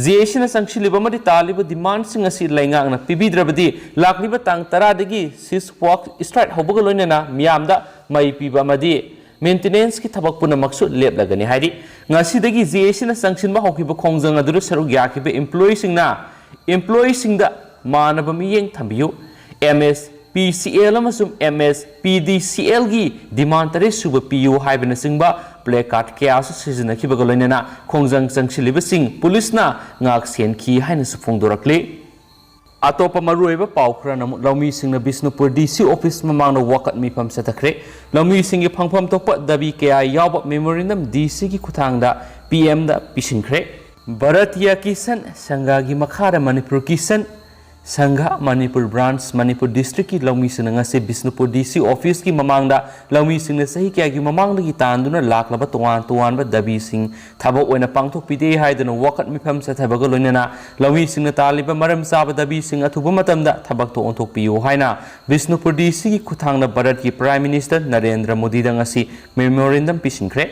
ꯖꯦ ꯑꯦ ꯁꯤꯅ ꯆꯪꯁꯤꯜꯂꯤꯕ ꯑꯃꯗꯤ ꯇꯥꯜꯂꯤꯕ ꯗꯤꯃꯥꯟꯁꯤꯡ ꯑꯁꯤ ꯂꯩꯉꯥꯛꯅ ꯄꯤꯕꯤꯗ꯭ꯔꯕꯗꯤ ꯂꯥꯛꯂꯤꯕ ꯇꯥꯡ ꯇꯔꯥꯗꯒꯤ ceasefire strike ꯍꯧꯕꯒ ꯂꯣꯏꯅꯅ ꯃꯤꯌꯥꯝꯗ ꯃꯩ ꯄꯤꯕ ꯑꯃꯗꯤ ꯃꯦꯟꯇꯦꯅꯦꯟꯁꯀꯤ ꯊꯕꯛ ꯄꯨꯝꯅꯃꯛꯁꯨ ꯂꯦꯞꯂꯒꯅꯤ ꯍꯥꯏꯔꯤ꯫ ꯉꯁꯤꯗꯒꯤ ꯖꯦ ꯑꯦ ꯁꯤꯅ ꯆꯪꯁꯤꯟꯕ ꯍꯧꯈꯤꯕ ꯈꯣꯡꯖꯪ ꯑꯗꯨꯗ ꯁꯔꯨꯛ ꯌꯥꯈꯤꯕ ꯏꯝꯄ꯭ꯂꯣꯌꯤꯁꯤꯡꯅ ꯏꯝꯄ꯭ꯂꯣꯌꯤꯁꯤꯡꯗ ꯃꯥꯟꯅꯕ ꯃꯤꯠꯌꯦꯡ ꯊꯝꯕꯤꯌꯨ, M S P C L ꯑꯃꯁꯨꯡ ꯑꯦꯝ ꯑꯦꯁ ꯄꯤ ꯗꯤ ꯁꯤ ꯑꯦꯜꯒꯤ ꯗꯤꯃꯥꯟ ꯇꯔꯦꯠ ꯁꯨꯕ ꯄꯤꯌꯨ ꯍꯥꯏꯕꯅꯆꯤꯡꯕ ꯄ꯭ꯂꯦ ꯀꯥꯔꯗ ꯀꯌꯥꯁꯨ ꯁꯤꯖꯤꯟꯅꯈꯤꯕꯒ ꯂꯣꯏꯅꯅ ꯈꯣꯡꯖꯪ ꯆꯪꯁꯤꯜꯂꯤꯕꯁꯤꯡ ꯄꯨꯂꯤꯁꯅ ꯉꯥꯛ ꯁꯦꯟꯈꯤ ꯍꯥꯏꯅꯁꯨ ꯐꯣꯡꯗꯣꯔꯛꯂꯤ꯫ ꯑꯇꯣꯞꯄ ꯃꯔꯨꯑꯣꯏꯕ ꯄꯥꯎ ꯈꯔꯅ ꯑꯃꯨꯛ ꯂꯧꯃꯤꯁꯤꯡꯅ ꯕꯤꯁꯅꯨꯄꯨꯔ ꯗꯤ ꯁꯤ ꯑꯣꯐꯤꯁ ꯃꯃꯥꯡꯗ ꯋꯥꯀꯠ ꯃꯤꯐꯝ ꯆꯠꯊꯈ꯭ꯔꯦ꯫ ꯂꯧꯃꯤꯁꯤꯡꯒꯤ ꯐꯪꯐꯝ ꯊꯣꯛꯄ ꯗꯥꯕꯤ ꯀꯌꯥ ꯌꯥꯎꯕ ꯃꯦꯃꯣꯔꯦꯟꯗꯝ ꯗꯤ ꯁꯤꯒꯤ ꯈꯨꯠꯊꯥꯡꯗ ꯄꯤ ꯑꯦꯝꯗ ꯄꯤꯁꯤꯟꯈ꯭ꯔꯦ꯫ ꯚꯥꯔꯇꯤꯌꯥ ꯀꯤꯁꯟ ꯁꯪꯘꯒꯤ ꯃꯈꯥꯗ ꯃꯅꯤꯄꯨꯔ ꯀꯤꯁꯟ ꯁꯪꯘ ꯃꯅꯤꯄꯨꯔ ꯕ꯭ꯔꯥꯟꯆ ꯃꯅꯤꯄꯨꯔ ꯗꯤꯁꯇ꯭ꯔꯤꯛꯀꯤ ꯂꯧꯃꯤꯁꯤꯡꯅ ꯉꯁꯤ ꯕꯤꯁꯅꯨꯄꯨꯔ ꯗꯤ ꯁꯤ ꯑꯣꯐꯤꯁꯀꯤ ꯃꯃꯥꯡꯗ ꯂꯧꯃꯤꯁꯤꯡꯅ ꯆꯍꯤ ꯀꯌꯥꯒꯤ ꯃꯃꯥꯡꯗꯒꯤ ꯇꯥꯟꯗꯨꯅ ꯂꯥꯛꯂꯕ ꯇꯣꯉꯥꯟ ꯇꯣꯉꯥꯟꯕ ꯗꯥꯕꯤꯁꯤꯡ ꯊꯕꯛ ꯑꯣꯏꯅ ꯄꯥꯡꯊꯣꯛꯄꯤꯗꯦ ꯍꯥꯏꯗꯨꯅ ꯋꯥꯀꯠ ꯃꯤꯐꯝ ꯆꯠꯊꯕꯒ ꯂꯣꯏꯅꯅ ꯂꯧꯃꯤꯁꯤꯡꯅ ꯇꯥꯜꯂꯤꯕ ꯃꯔꯝ ꯆꯥꯕ ꯗꯥꯕꯤꯁꯤꯡ ꯑꯊꯨꯕ ꯃꯇꯝꯗ ꯊꯕꯛꯇ ꯑꯣꯟꯊꯣꯛꯄꯤꯌꯨ ꯍꯥꯏꯅ ꯕꯤꯁꯅꯨꯄꯨꯔ ꯗꯤ ꯁꯤꯒꯤ ꯈꯨꯠꯊꯥꯡꯗ ꯚꯥꯔꯠꯀꯤ ꯄ꯭ꯔꯥꯏꯝ ꯃꯤꯅꯤꯁꯇꯔ ꯅꯔꯦꯟꯗ꯭ꯔ ꯃꯣꯗꯤꯗ ꯉꯁꯤ ꯃꯦꯃꯣꯔꯦꯟꯗꯝ ꯄꯤꯁꯤꯟꯈ꯭ꯔꯦ꯫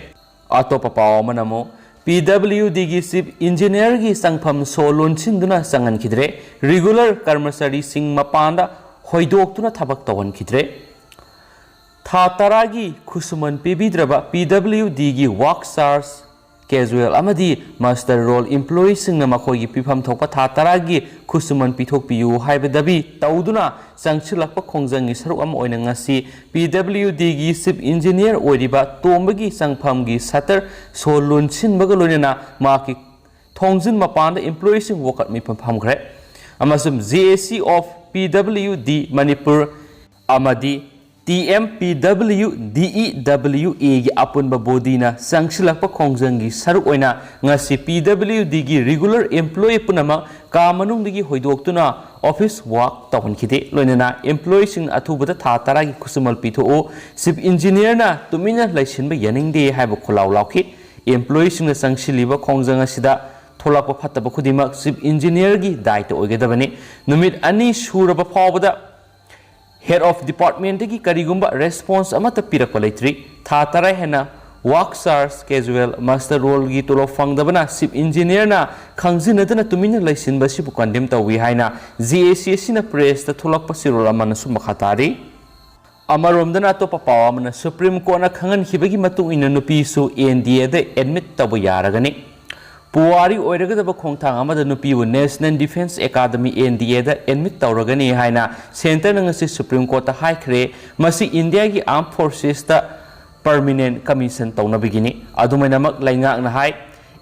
ꯑꯇꯣꯞꯄ ꯄꯥꯎ ꯑꯃꯅ ꯑꯃꯨꯛ ꯄꯤ ꯗꯕ꯭ꯂꯤꯌꯨ ꯗꯤꯒꯤ ꯆꯤꯐ ꯏꯟꯖꯤꯅꯤꯌꯔꯒꯤ ꯆꯪꯐꯝ ꯁꯣ ꯂꯣꯟꯁꯤꯟꯗꯨꯅ ꯆꯪꯍꯟꯈꯤꯗ꯭ꯔꯦ꯫ ꯔꯤꯒꯨꯂꯔ ꯀꯔꯃꯆꯥꯔꯤꯁꯤꯡ ꯃꯄꯥꯟꯗ ꯍꯣꯏꯗꯣꯛꯇꯨꯅ ꯊꯕꯛ ꯇꯧꯍꯟꯈꯤꯗ꯭ꯔꯦ꯫ ꯊꯥ ꯇꯔꯥꯒꯤ ꯈꯨꯠꯁꯨꯃꯟ ꯄꯤꯕꯤꯗ꯭ꯔꯕ ꯄꯤ ꯗꯕ꯭ꯂꯤꯌꯨ ꯗꯤꯒꯤ ꯋꯥꯛ ꯆꯥꯔꯖ, ꯀꯦꯖꯨꯋꯦꯜ ꯑꯃꯗꯤ ꯃꯁꯇꯔ ꯔꯣꯜ ꯏꯝꯄ꯭ꯂꯣꯌꯤꯁꯤꯡꯅ ꯃꯈꯣꯏꯒꯤ ꯄꯤꯐꯝ ꯊꯣꯛꯄ ꯊꯥ ꯇꯔꯥꯒꯤ ꯈꯨꯠꯁꯨꯃꯟ ꯄꯤꯊꯣꯛꯄꯤꯌꯨ ꯍꯥꯏꯕ ꯗꯥꯕꯤ ꯇꯧꯗꯨꯅ ꯆꯪꯁꯤꯜꯂꯛꯄ ꯈꯣꯡꯖꯪꯒꯤ ꯁꯔꯨꯛ ꯑꯃ ꯑꯣꯏꯅ ꯉꯁꯤ ꯄꯤ ꯗꯕ꯭ꯂꯤꯌꯨ ꯗꯤꯒꯤ ꯆꯤꯐ ꯏꯟꯖꯤꯅꯤꯌꯔ ꯑꯣꯏꯔꯤꯕ ꯇꯣꯝꯕꯒꯤ ꯆꯪꯐꯝꯒꯤ ꯁꯇꯔ ꯁꯣ ꯂꯣꯟꯁꯤꯟꯕꯒ ꯂꯣꯏꯅꯅ ꯃꯍꯥꯛꯀꯤ ꯊꯣꯡꯖꯤꯟ ꯃꯄꯥꯟꯗ ꯏꯝꯄ꯭ꯂꯣꯌꯤꯁꯤꯡ ꯋꯥꯀꯠ ꯃꯤꯐꯝ ꯐꯝꯈ꯭ꯔꯦ꯫ ꯑꯃꯁꯨꯡ ꯖꯦ ꯑꯦ ꯁꯤ ꯑꯣꯐ ꯄꯤ ꯗꯕ꯭ꯂꯤꯌꯨ ꯗꯤ ꯃꯅꯤꯄꯨꯔ ꯑꯃꯗꯤ ꯇꯤ ꯑꯦꯝ ꯄꯤ ꯗꯕ꯭ꯂꯤꯌꯨ ꯗꯤ ꯏ ꯗꯕ꯭ꯂꯤꯌꯨ ꯑꯦꯒꯤ ꯑꯄꯨꯟꯕ ꯕꯣꯗꯤꯅ ꯆꯪꯁꯤꯜꯂꯛꯄ ꯈꯣꯡꯖꯪꯒꯤ ꯁꯔꯨꯛ ꯑꯣꯏꯅ ꯉꯁꯤ ꯄꯤ ꯗꯕ꯭ꯂꯤꯌꯨ ꯗꯤꯒꯤ ꯔꯤꯒꯨꯂꯔ ꯏꯝꯄ꯭ꯂꯣꯌꯤ ꯄꯨꯝꯅꯃꯛ ꯀꯥ ꯃꯅꯨꯡꯗꯒꯤ ꯍꯣꯏꯗꯣꯛꯇꯨꯅ ꯑꯣꯐꯤꯁ ꯋꯥꯛ ꯇꯧꯍꯟꯈꯤꯗꯦ꯫ ꯂꯣꯏꯅꯅ ꯏꯝꯄ꯭ꯂꯣꯌꯤꯁꯤꯡꯅ ꯑꯊꯨꯕꯗ ꯊꯥ ꯇꯔꯥꯒꯤ ꯈꯨꯠꯁꯨꯃꯜ ꯄꯤꯊꯣꯛꯎ, ꯆꯤꯐ ꯏꯟꯖꯤꯅꯤꯌꯔꯅ ꯇꯨꯃꯤꯟꯅ ꯂꯩꯁꯤꯟꯕ ꯌꯥꯅꯤꯡꯗꯦ ꯍꯥꯏꯕ ꯈꯣꯜꯂꯥꯎ ꯂꯥꯎꯈꯤ꯫ ꯏꯝꯄ꯭ꯂꯣꯌꯤꯁꯤꯡꯅ ꯆꯪꯁꯤꯜꯂꯤꯕ ꯈꯣꯡꯖꯪ ꯑꯁꯤꯗ ꯊꯣꯛꯂꯛꯄ ꯐꯠꯇꯕ ꯈꯨꯗꯤꯡꯃꯛ ꯆꯤꯐ ꯏꯟꯖꯤꯅꯤꯌꯔꯒꯤ ꯗꯥꯏꯇ ꯑꯣꯏꯒꯗꯕꯅꯤ꯫ ꯅꯨꯃꯤꯠ ꯑꯅꯤ ꯁꯨꯔꯕ ꯐꯥꯎꯕꯗ ꯍꯦꯗ ꯑꯣꯐ ꯗꯤꯄꯥꯔꯠꯃꯦꯟꯠꯇꯒꯤ ꯀꯔꯤꯒꯨꯝꯕ ꯔꯦꯁꯄꯣꯟꯁ ꯑꯃꯠꯇ ꯄꯤꯔꯛꯄ ꯂꯩꯇ꯭ꯔꯤ꯫ ꯊꯥ ꯇꯔꯥ ꯍꯦꯟꯅ ꯋꯥꯛ ꯆꯥꯔꯖ, ꯀꯦꯖꯨꯋꯦꯜ, ꯃꯁꯇꯔ ꯔꯣꯜꯒꯤ ꯇꯣꯂꯣꯞ ꯐꯪꯗꯕꯅ ꯆꯤꯐ ꯏꯟꯖꯤꯅꯤꯌꯔꯅ ꯈꯪꯖꯤꯟꯅꯗꯅ ꯇꯨꯃꯤꯟꯅ ꯂꯩꯁꯤꯟꯕ ꯑꯁꯤꯕꯨ ꯀꯟꯗꯦꯝ ꯇꯧꯏ ꯍꯥꯏꯅ ꯖꯦ ꯑꯦ ꯁꯤ ꯑꯁꯤꯅ ꯄ꯭ꯔꯦꯁꯇ ꯊꯣꯛꯂꯛꯄ ꯆꯦꯔꯣꯜ ꯑꯃꯅꯁꯨ ꯃꯈꯥ ꯇꯥꯔꯤ꯫ ꯑꯃꯔꯣꯝꯗꯅ ꯑꯇꯣꯞꯄ ꯄꯥꯎ ꯑꯃꯅ ꯁꯨꯄ꯭ꯔꯤꯝ ꯀꯣꯔꯠꯅ ꯈꯪꯍꯟꯈꯤꯕꯒꯤ ꯃꯇꯨꯡ ꯏꯟꯅ ꯅꯨꯄꯤꯁꯨ ꯑꯦꯟ ꯗꯤ ꯑꯦꯗ ꯑꯦꯗꯃꯤꯠ ꯇꯧꯕ ꯌꯥꯔꯒꯅꯤ꯫ ꯄꯨꯋꯥꯔꯤ ꯑꯣꯏꯔꯒꯗꯕ ꯈꯣꯡꯊꯥꯡ ꯑꯃꯗ ꯅꯨꯄꯤꯕꯨ national defence academy, N D ꯑꯦꯗ ꯑꯦꯗꯃꯤꯠ ꯇꯧꯔꯒꯅꯤ ꯍꯥꯏꯅ ꯁꯦꯟꯇꯔꯅ ꯉꯁꯤ ꯁꯨꯄ꯭ꯔꯤꯝ ꯀꯣꯔꯠꯇ ꯍꯥꯏꯈ꯭ꯔꯦ꯫ ꯃꯁꯤ ꯏꯟꯗꯤꯌꯥꯒꯤ ꯑꯥꯔꯝ ꯐꯣꯔꯁꯦꯁꯇ ꯄꯔꯃꯤꯅꯦꯟ ꯀꯃꯤꯁꯟ ꯇꯧꯅꯕꯒꯤꯅꯤ꯫ ꯑꯗꯨꯃꯥꯏꯅꯃꯛ ꯂꯩꯉꯥꯛꯅ ꯍꯥꯏ,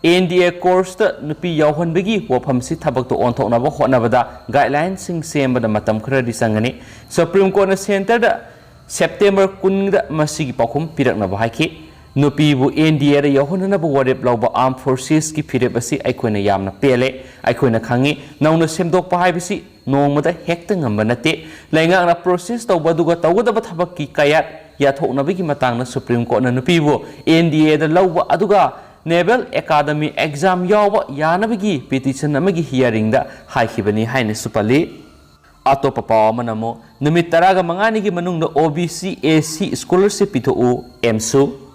ꯑꯦꯟ ꯗꯤ ꯑꯦ ꯀꯣꯔꯁꯇ ꯅꯨꯄꯤ ꯌꯥꯎꯍꯟꯕꯒꯤ ꯋꯥꯐꯝꯁꯤ ꯊꯕꯛꯇ ꯑꯣꯟꯊꯣꯛꯅꯕ ꯍꯣꯠꯅꯕꯗ ꯒꯥꯏꯗꯂꯥꯏꯟꯁꯤꯡ ꯁꯦꯝꯕꯗ ꯃꯇꯝ ꯈꯔꯗꯤ ꯆꯪꯒꯅꯤ꯫ ꯁꯨꯄ꯭ꯔꯤꯝ ꯀꯣꯔꯠꯅ ꯁꯦꯟꯇꯔꯗ ꯁꯦꯞꯇꯦꯝꯕꯔ ꯀꯨꯟꯗ ꯃꯁꯤꯒꯤ ꯄꯥꯎꯈꯨꯝ ꯄꯤꯔꯛꯅꯕ ꯍꯥꯏꯈꯤ꯫ ꯅꯨꯄꯤꯕꯨ ꯑꯦꯟ ꯗꯤ ꯑꯦꯗ ꯌꯥꯎꯍꯟꯅꯅꯕ ꯋꯥꯔꯦꯞ ꯂꯧꯕ ꯑꯥꯔꯝ ꯐꯣꯔꯁꯦꯁꯀꯤ ꯐꯤꯔꯦꯞ ꯑꯁꯤ ꯑꯩꯈꯣꯏꯅ ꯌꯥꯝꯅ ꯄꯦꯜꯂꯦ꯫ ꯑꯩꯈꯣꯏꯅ ꯈꯪꯏ, ꯅꯧꯅ ꯁꯦꯝꯗꯣꯛꯄ ꯍꯥꯏꯕꯁꯤ ꯅꯣꯡꯃꯗ ꯍꯦꯛꯇ ꯉꯝꯕ ꯅꯠꯇꯦ꯫ ꯂꯩꯉꯥꯛꯅ ꯄ꯭ꯔꯣꯁꯦꯁ ꯇꯧꯕ ꯑꯗꯨꯒ ꯇꯧꯒꯗꯕ ꯊꯕꯛꯀꯤ ꯀꯌꯥꯠ ꯌꯥꯊꯣꯛꯅꯕꯒꯤ ꯃꯇꯥꯡꯗ ꯁꯨꯄ꯭ꯔꯤꯝ ꯀꯣꯔꯠꯅ ꯅꯨꯄꯤꯕꯨ ꯑꯦꯟ ꯗꯤ ꯑꯦꯗ ꯂꯧꯕ ꯑꯗꯨꯒ ꯅꯦꯚꯦꯜ ꯑꯦꯀꯥꯗꯃꯤ ꯑꯦꯛꯖꯥꯝ ꯌꯥꯎꯕ ꯌꯥꯅꯕꯒꯤ ꯄꯤꯇꯤꯁꯟ ꯑꯃꯒꯤ ꯍꯤꯌꯥꯔꯤꯡꯗ ꯍꯥꯏꯈꯤꯕꯅꯤ ꯍꯥꯏꯅꯁꯨ ꯄꯜꯂꯤ꯫ ꯑꯇꯣꯞꯄ ꯄꯥꯎ ꯑꯃꯅ ꯑꯃꯨꯛ ꯅꯨꯃꯤꯠ ꯇꯔꯥꯒ ꯃꯉꯥꯅꯤꯒꯤ ꯃꯅꯨꯡꯗ ꯑꯣ B C, S C scholarship ꯄꯤꯊꯣꯛꯎ ꯑꯦꯝꯁꯨ꯫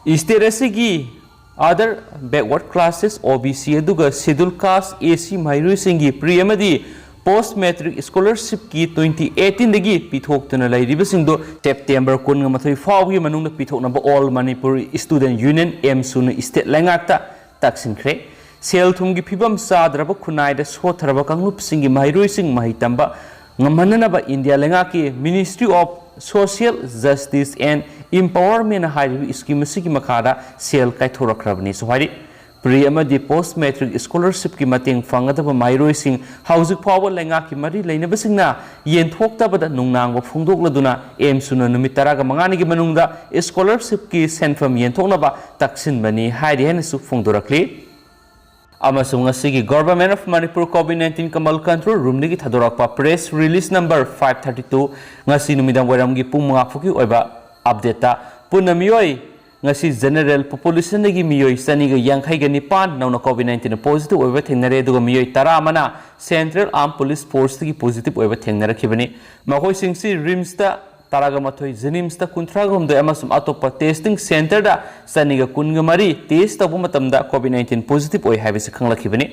ꯁ꯭ꯇꯦꯠ ꯑꯁꯤꯒꯤ Other backward classes, O B C ꯑꯗꯨꯒ Schedule Caste, A C ꯃꯍꯩꯔꯣꯏꯁꯤꯡꯒꯤ pre ꯑꯃꯗꯤ post matric scholarshipꯀꯤ twenty eighteenꯗꯒꯤ ꯄꯤꯊꯣꯛꯇꯨꯅ ꯂꯩꯔꯤꯕꯁꯤꯡꯗꯨ September ꯀꯨꯟꯃꯥꯊꯣꯏ ꯐꯥꯎꯕꯒꯤ ꯃꯅꯨꯡꯗ ꯄꯤꯊꯣꯛꯅꯕ All Manipur Student Union, ꯑꯦꯝꯁꯨꯅ state ꯂꯩꯉꯥꯛꯇ ꯇꯛꯁꯤꯟꯈ꯭ꯔꯦ꯫ ꯁꯦꯜ ꯊꯨꯝꯒꯤ ꯐꯤꯕꯝ ꯆꯥꯗ꯭ꯔꯕ, ꯈꯨꯟꯅꯥꯏꯗ ꯁꯣꯠꯊꯔꯕ ꯀꯥꯡꯂꯨꯞꯁꯤꯡꯒꯤ ꯃꯍꯩꯔꯣꯏꯁꯤꯡ ꯃꯍꯩ ꯇꯝꯕ ꯉꯝꯍꯟꯅꯅꯕ ꯏꯟꯗꯤꯌꯥ ꯂꯩꯉꯥꯛꯀꯤ Ministry of Social Justice and Empowerment ꯍꯥꯏꯔꯤꯕ scheme ꯑꯁꯤꯒꯤ ꯃꯈꯥꯗ ꯁꯦꯜ ꯀꯥꯏꯊꯣꯔꯛꯈ꯭ꯔꯕꯅꯤꯁꯨ ꯍꯥꯏꯔꯤ꯫ Pre ꯑꯃꯗꯤ post matric scholarshipꯀꯤ ꯃꯇꯦꯡ ꯐꯪꯒꯗꯕ ꯃꯍꯩꯔꯣꯏꯁꯤꯡ ꯍꯧꯖꯤꯛ ꯐꯥꯎꯕ ꯂꯩꯉꯥꯛꯀꯤ ꯃꯔꯤ ꯂꯩꯅꯕꯁꯤꯡꯅ ꯌꯦꯟꯊꯣꯛꯇꯕꯗ ꯅꯨꯡꯅꯥꯡꯕ ꯐꯣꯡꯗꯣꯛꯂꯗꯨꯅ ꯑꯦꯝꯁꯨꯅ ꯅꯨꯃꯤꯠ ꯇꯔꯥꯒ ꯃꯉꯥꯅꯤꯒꯤ ꯃꯅꯨꯡꯗ scholarshipꯀꯤ ꯁꯦꯟꯐꯝ ꯌꯦꯟꯊꯣꯛꯅꯕ ꯇꯛꯁꯤꯟꯕꯅꯤ ꯍꯥꯏꯔꯤ ꯍꯥꯏꯅꯁꯨ ꯐꯣꯡꯗꯣꯔꯛꯂꯤ꯫ ꯑꯃꯁꯨꯡ ꯉꯁꯤꯒꯤ Government of Manipur COVID nineteen Kamal Control Roomꯗꯒꯤ ꯊꯥꯗꯣꯔꯛꯄ press release number five thirty two, ꯉꯁꯤ ꯅꯨꯃꯤꯗꯥꯡ ꯋꯥꯏꯔꯝꯒꯤ ꯄꯨꯡ ꯃꯉꯥ ꯐꯥꯎꯒꯤ ꯑꯣꯏꯕ updateꯇ ꯄꯨꯟꯅ ꯃꯤꯑꯣꯏ, ꯉꯁꯤ general populationꯗꯒꯤ ꯃꯤꯑꯣꯏ ꯆꯅꯤꯒ ꯌꯥꯡꯈꯩꯒ ꯅꯤꯄꯥꯟ ꯅꯧꯅ COVID nineteen positive ꯑꯣꯏꯕ ꯊꯦꯡꯅꯔꯦ, ꯑꯗꯨꯒ ꯃꯤꯑꯣꯏ ꯇꯔꯥ ꯑꯃꯅ Central Armed Police Forceꯇꯒꯤ positive ꯑꯣꯏꯕ ꯊꯦꯡꯅꯔꯛꯈꯤꯕꯅꯤ꯫ ꯃꯈꯣꯏꯁꯤꯡꯁꯤ RIMSꯇ ꯇꯔꯥꯒ ꯃꯥꯊꯣꯏ, JNIMSꯇ ꯀꯨꯟꯊ꯭ꯔꯥꯒ ꯍꯨꯝꯗꯣꯏ ꯑꯃꯁꯨꯡ ꯑꯇꯣꯞꯄ testing centreꯗ ꯆꯅꯤꯒ ꯀꯨꯟꯒ ꯃꯔꯤ test ꯇꯧꯕ ꯃꯇꯝꯗ COVID nineteen positive ꯑꯣꯏ ꯍꯥꯏꯕꯁꯤ ꯈꯪꯂꯛꯈꯤꯕꯅꯤ꯫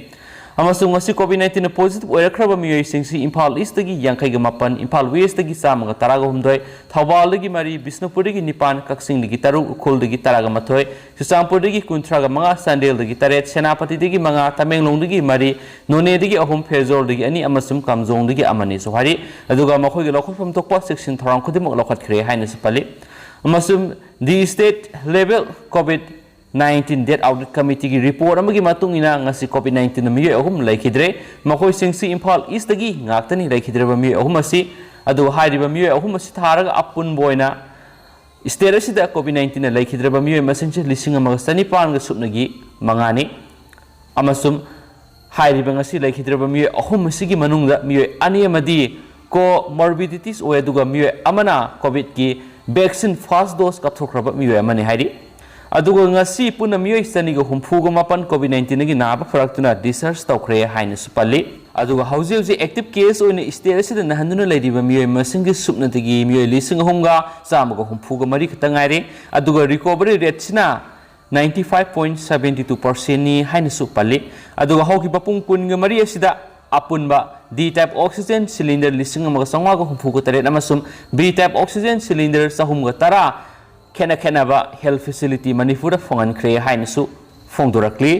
ꯑꯃꯁꯨꯡ ꯉꯁꯤ COVID nineteen positive ꯑꯣꯏꯔꯛꯈ꯭ꯔꯕ ꯃꯤꯑꯣꯏꯁꯤꯡꯁꯤ ꯏꯝꯐꯥꯜ Eastꯇꯒꯤ ꯌꯥꯡꯈꯩꯒ ꯃꯥꯄꯟ, ꯏꯝꯐꯥꯜ Westꯇꯒꯤ ꯆꯥꯝꯃꯒ ꯇꯔꯥꯒ ꯍꯨꯝꯗꯣꯏ, ꯊꯧꯕꯥꯜꯗꯒꯤ ꯃꯔꯤ, ꯕꯤꯁꯅꯨꯄꯨꯔꯗꯒꯤ ꯅꯤꯄꯥꯟ, ꯀꯛꯆꯤꯡꯗꯒꯤ ꯇꯔꯨꯛ, ꯎꯈ꯭ꯔꯨꯜꯗꯒꯤ ꯇꯔꯥꯒ ꯃꯥꯊꯣꯏ, ꯆꯨꯔꯆꯥꯟꯄꯨꯔꯗꯒꯤ ꯀꯨꯟꯊ꯭ꯔꯥꯒ ꯃꯉꯥ, ꯆꯥꯟꯗꯦꯜꯗꯒꯤ ꯇꯔꯦꯠ, ꯁꯦꯅꯥꯄꯇꯤꯗꯒꯤ ꯃꯉꯥ, ꯇꯃꯦꯡꯂꯣꯡꯗꯒꯤ ꯃꯔꯤ, ꯅꯣꯅꯦꯗꯒꯤ ꯑꯍꯨꯝ, ꯐꯦꯔꯖꯣꯜꯗꯒꯤ ꯑꯅꯤ ꯑꯃꯁꯨꯡ ꯀꯥꯝꯖꯣꯡꯗꯒꯤ ꯑꯃꯅꯤꯁꯨ ꯍꯥꯏꯔꯤ꯫ ꯑꯗꯨꯒ ꯃꯈꯣꯏꯒꯤ ꯂꯧꯈꯠꯐꯝ ꯊꯣꯛꯄ ꯆꯦꯛꯁꯤꯟ ꯊꯧꯔꯥꯡ ꯈꯨꯗꯤꯡꯃꯛ ꯂꯧꯈꯠꯈ꯭ꯔꯦ ꯍꯥꯏꯅꯁꯨ ꯄꯜꯂꯤ꯫ ꯑꯃꯁꯨꯡ the state level COVID nineteen death audit committeeꯒꯤ report ꯑꯃꯒꯤ ꯃꯇꯨꯡ ꯏꯟꯅ ꯉꯁꯤ COVID nineteenꯅ ꯃꯤꯑꯣꯏ ꯑꯍꯨꯝ ꯂꯩꯈꯤꯗ꯭ꯔꯦ꯫ ꯃꯈꯣꯏꯁꯤꯡꯁꯤ ꯏꯝꯐꯥꯜ Eastꯇꯒꯤ ꯉꯥꯛꯇꯅꯤ ꯂꯩꯈꯤꯗ꯭ꯔꯕ ꯃꯤꯑꯣꯏ ꯑꯍꯨꯝ ꯑꯁꯤ꯫ ꯑꯗꯨꯒ ꯍꯥꯏꯔꯤꯕ ꯃꯤꯑꯣꯏ ꯑꯍꯨꯝ ꯑꯁꯤ ꯊꯥꯔꯒ ꯑꯄꯨꯟꯕ ꯑꯣꯏꯅ state ꯑꯁꯤꯗ COVID nineteenꯅ ꯂꯩꯈꯤꯗ꯭ꯔꯕ ꯃꯤꯑꯣꯏ ꯃꯁꯤꯡꯁꯤ ꯂꯤꯁꯤꯡ ꯑꯃꯒ ꯆꯅꯤꯄꯥꯟꯒ ꯁꯨꯞꯅꯒꯤ ꯃꯉꯥꯅꯤ꯫ ꯑꯃꯁꯨꯡ ꯍꯥꯏꯔꯤꯕ ꯉꯁꯤ ꯂꯩꯈꯤꯗ꯭ꯔꯕ ꯃꯤꯑꯣꯏ ꯑꯍꯨꯝ ꯑꯁꯤꯒꯤ ꯃꯅꯨꯡꯗ ꯃꯤꯑꯣꯏ ꯑꯅꯤ ꯑꯃꯗꯤ comorbidities ꯑꯣꯏ, ꯑꯗꯨꯒ ꯃꯤꯑꯣꯏ ꯑꯃꯅ COVIDꯀꯤ vaccine first dose ꯀꯥꯞꯊꯣꯛꯈ꯭ꯔꯕ ꯃꯤꯑꯣꯏ ꯑꯃꯅꯤ ꯍꯥꯏꯔꯤ꯫ ꯑꯗꯨꯒ ꯉꯁꯤ ꯄꯨꯟꯅ ꯃꯤꯑꯣꯏ ꯆꯅꯤꯒ ꯍꯨꯝꯐꯨꯒ ꯃꯥꯄꯟ COVID nineteenꯒꯤ ꯅꯥꯕ ꯐꯔꯛꯇꯨꯅ discharge ꯇꯧꯈ꯭ꯔꯦ ꯍꯥꯏꯅꯁꯨ ꯄꯜꯂꯤ꯫ ꯑꯗꯨꯒ ꯍꯧꯖꯤꯛ ꯍꯧꯖꯤꯛ active case ꯑꯣꯏꯅ state ꯑꯁꯤꯗ ꯅꯥꯍꯟꯗꯨꯅ ꯂꯩꯔꯤꯕ ꯃꯤꯑꯣꯏ ꯃꯁꯤꯡꯒꯤ ꯁꯨꯞꯅꯇꯒꯤ ꯃꯤꯑꯣꯏ ꯂꯤꯁꯤꯡ ꯑꯍꯨꯝꯒ ꯆꯥꯝꯃꯒ ꯍꯨꯝꯐꯨꯒ ꯃꯔꯤ ꯈꯛꯇ ꯉꯥꯏꯔꯦ꯫ ꯑꯗꯨꯒ recovery rateꯁꯤꯅ ninety five point seventy two percent ꯅꯤ ꯍꯥꯏꯅꯁꯨ ꯄꯜꯂꯤ꯫ ꯑꯗꯨꯒ ꯍꯧꯈꯤꯕ ꯄꯨꯡ ꯀꯨꯟꯒ ꯃꯔꯤ ꯑꯁꯤꯗ ꯑꯄꯨꯟꯕ D type oxygen cylinder ꯂꯤꯁꯤꯡ ꯑꯃꯒ ꯆꯥꯝꯃꯉꯥꯒ ꯍꯨꯝꯐꯨꯒ ꯇꯔꯦꯠ ꯑꯃꯁꯨꯡ B type oxygen cylinder ꯆꯍꯨꯝꯒ ꯇꯔꯥ ꯈꯦꯠꯅ ꯈꯦꯠꯅꯕ health facility ꯃꯅꯤꯄꯨꯔꯗ ꯐꯪꯍꯟꯈ꯭ꯔꯦ ꯍꯥꯏꯅꯁꯨ ꯐꯣꯡꯗꯣꯔꯛꯂꯤ꯫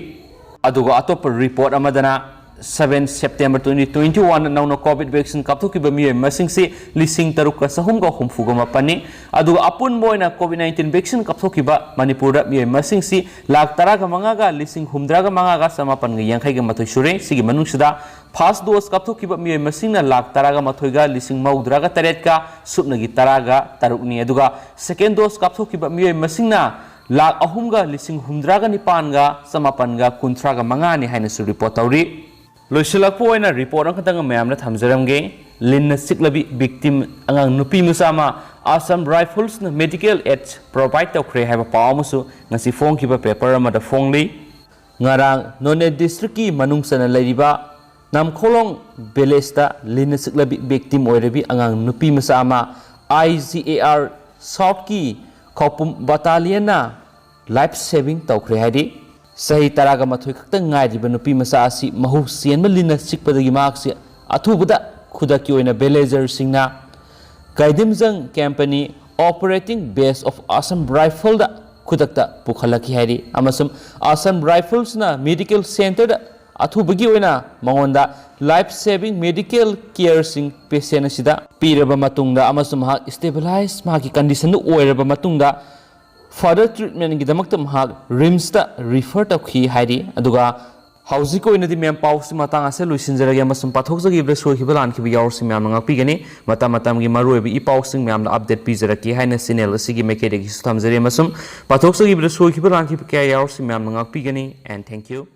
ꯑꯗꯨꯒ ꯑꯇꯣꯞꯄ report ꯑꯃꯗꯅ seven September twenty twenty-one ꯅꯧꯅ COVID vaccine ꯀꯥꯞꯊꯣꯛꯈꯤꯕ ꯃꯤꯑꯣꯏ ꯃꯁꯤꯡꯁꯤ ꯂꯤꯁꯤꯡ ꯇꯔꯨꯛꯀ ꯆꯍꯨꯝꯒ ꯍꯨꯝꯐꯨꯒ ꯃꯥꯄꯟꯅꯤ꯫ ꯑꯗꯨꯒ ꯑꯄꯨꯟꯕ ꯑꯣꯏꯅ COVID nineteen vaccine ꯀꯥꯞꯊꯣꯛꯈꯤꯕ ꯃꯅꯤꯄꯨꯔꯗ ꯃꯤꯑꯣꯏ ꯃꯁꯤꯡꯁꯤ ꯂꯥꯈ ꯇꯔꯥꯒ ꯃꯉꯥꯒ ꯂꯤꯁꯤꯡ ꯍꯨꯝꯗ꯭ꯔꯥꯒ ꯃꯉꯥꯒ ꯆꯃꯥꯄꯟꯒ ꯌꯥꯡꯈꯩꯒ ꯃꯥꯊꯣꯏ ꯁꯨꯔꯦ꯫ ꯁꯤꯒꯤ ꯃꯅꯨꯡꯁꯤꯗ first dose ꯀꯥꯞꯊꯣꯛꯈꯤꯕ ꯃꯤꯑꯣꯏ ꯃꯁꯤꯡꯅ ꯂꯥꯈ ꯇꯔꯥꯒ ꯃꯥꯊꯣꯏꯒ ꯂꯤꯁꯤꯡ ꯃꯧꯗ꯭ꯔꯥꯒ ꯇꯔꯦꯠꯀ ꯁꯨꯞꯅꯒꯤ ꯇꯔꯥꯒ ꯇꯔꯨꯛꯅꯤ꯫ ꯑꯗꯨꯒ second dose ꯀꯥꯞꯊꯣꯛꯈꯤꯕ ꯃꯤꯑꯣꯏ ꯃꯁꯤꯡꯅ ꯂꯥꯈ ꯑꯍꯨꯝꯒ ꯂꯤꯁꯤꯡ ꯍꯨꯝꯗ꯭ꯔꯥꯒ ꯅꯤꯄꯥꯟꯒ ꯆꯃꯥꯄꯟꯒ ꯀꯨꯟꯊ꯭ꯔꯥꯒ ꯃꯉꯥꯅꯤ ꯍꯥꯏꯅꯁꯨ report ꯇꯧꯔꯤ꯫ ꯂꯣꯏꯁꯤꯜꯂꯛꯄ ꯑꯣꯏꯅ report ꯑꯃꯈꯛꯇꯪ ꯃꯌꯥꯝꯗ ꯊꯝꯖꯔꯝꯒꯦ꯫ ꯂꯤꯟꯅ ꯆꯤꯛꯂꯕꯤ victim ꯑꯉꯥꯡ ꯅꯨꯄꯤ ꯃꯆꯥ ꯑꯃ Assam Riflesꯅ medical aid provide ꯇꯧꯈ꯭ꯔꯦ ꯍꯥꯏꯕ ꯄꯥꯎ ꯑꯃꯁꯨ ꯉꯁꯤ ꯐꯣꯡꯈꯤꯕ paper ꯑꯃꯗ ꯐꯣꯡꯂꯤ꯫ ꯉꯔꯥꯡ ꯅꯣꯅꯦ districtꯀꯤ ꯃꯅꯨꯡ ꯆꯟꯅ ꯂꯩꯔꯤꯕ ꯅꯝꯈꯣꯂꯣꯡ villageꯇ ꯂꯤꯟꯅ ꯆꯤꯛꯂꯕꯤ victim ꯑꯣꯏꯔꯕꯤ ꯑꯉꯥꯡ ꯅꯨꯄꯤ ꯃꯆꯥ ꯑꯃ I G A R Southꯀꯤ ꯈꯧꯄꯨꯝ battalionꯅ life saving ꯇꯧꯈ꯭ꯔꯦ ꯍꯥꯏꯔꯤ꯫ ꯆꯍꯤ ꯇꯔꯥꯒ ꯃꯥꯊꯣꯏ ꯈꯛꯇ ꯉꯥꯏꯔꯤꯕ ꯅꯨꯄꯤ ꯃꯆꯥ ꯑꯁꯤ ꯃꯍꯨ ꯆꯦꯟꯕ ꯂꯤꯟꯅ ꯆꯤꯛꯄꯗꯒꯤ ꯃꯍꯥꯛꯁꯤ ꯑꯊꯨꯕꯗ ꯈꯨꯗꯛꯀꯤ ꯑꯣꯏꯅ villagerꯁꯤꯡꯅ ꯀꯥꯏꯗꯤꯝꯖꯪ company operating base of Assam Riflesꯗ ꯈꯨꯗꯛꯇ ꯄꯨꯈꯠꯂꯛꯈꯤ ꯍꯥꯏꯔꯤ꯫ ꯑꯃꯁꯨꯡ Assam Riflesꯅ medical centreꯗ ꯑꯊꯨꯕꯒꯤ ꯑꯣꯏꯅ ꯃꯉꯣꯟꯗ life saving medical careꯁꯤꯡ patient ꯑꯁꯤꯗ ꯄꯤꯔꯕ ꯃꯇꯨꯡꯗ ꯑꯃꯁꯨꯡ ꯃꯍꯥꯛ stabilize ꯃꯍꯥꯛꯀꯤ conditionꯗꯨ ꯑꯣꯏꯔꯕ ꯃꯇꯨꯡꯗ further treatmentꯒꯤꯗꯃꯛꯇ ꯃꯍꯥꯛ RIMSꯇ refer ꯇꯧꯈꯤ ꯍꯥꯏꯔꯤ꯫ ꯑꯗꯨꯒ ꯍꯧꯖꯤꯛꯀꯤ ꯑꯣꯏꯅꯗꯤ ꯃꯦꯝ ꯄꯥꯎꯁꯤ ꯃꯇꯥꯡ ꯑꯁꯤꯗ ꯂꯣꯏꯁꯤꯟꯖꯔꯒꯦ ꯑꯃꯁꯨꯡ ꯄꯥꯊꯣꯛꯆꯈꯤꯕꯗ ꯁꯣꯏꯈꯤꯕ ꯂꯥꯟꯈꯤꯕ ꯌꯥꯎꯔꯁꯨ ꯃꯌꯥꯝꯅ ꯉꯥꯛꯄꯤꯒꯅꯤ꯫ ꯃꯇꯝ ꯃꯇꯝꯒꯤ ꯃꯔꯨꯑꯣꯏꯕ ꯏ ꯄꯥꯎꯁꯤꯡ ꯃꯌꯥꯝꯅ update ꯄꯤꯖꯔꯛꯀꯦ ꯍꯥꯏꯅ channel ꯑꯁꯤꯒꯤ ꯃꯥꯏꯀꯩꯗꯒꯤꯁꯨ ꯊꯝꯖꯔꯤ ꯑꯃꯁꯨꯡ ꯄꯥꯊꯣꯛꯆꯈꯤꯕꯗ ꯁꯣꯏꯈꯤꯕ ꯂꯥꯟꯈꯤꯕ ꯀꯌꯥ ꯌꯥꯎꯔꯁꯨ ꯃꯌꯥꯝꯅ ꯉꯥꯛꯄꯤꯒꯅꯤ꯫ And thank you꯫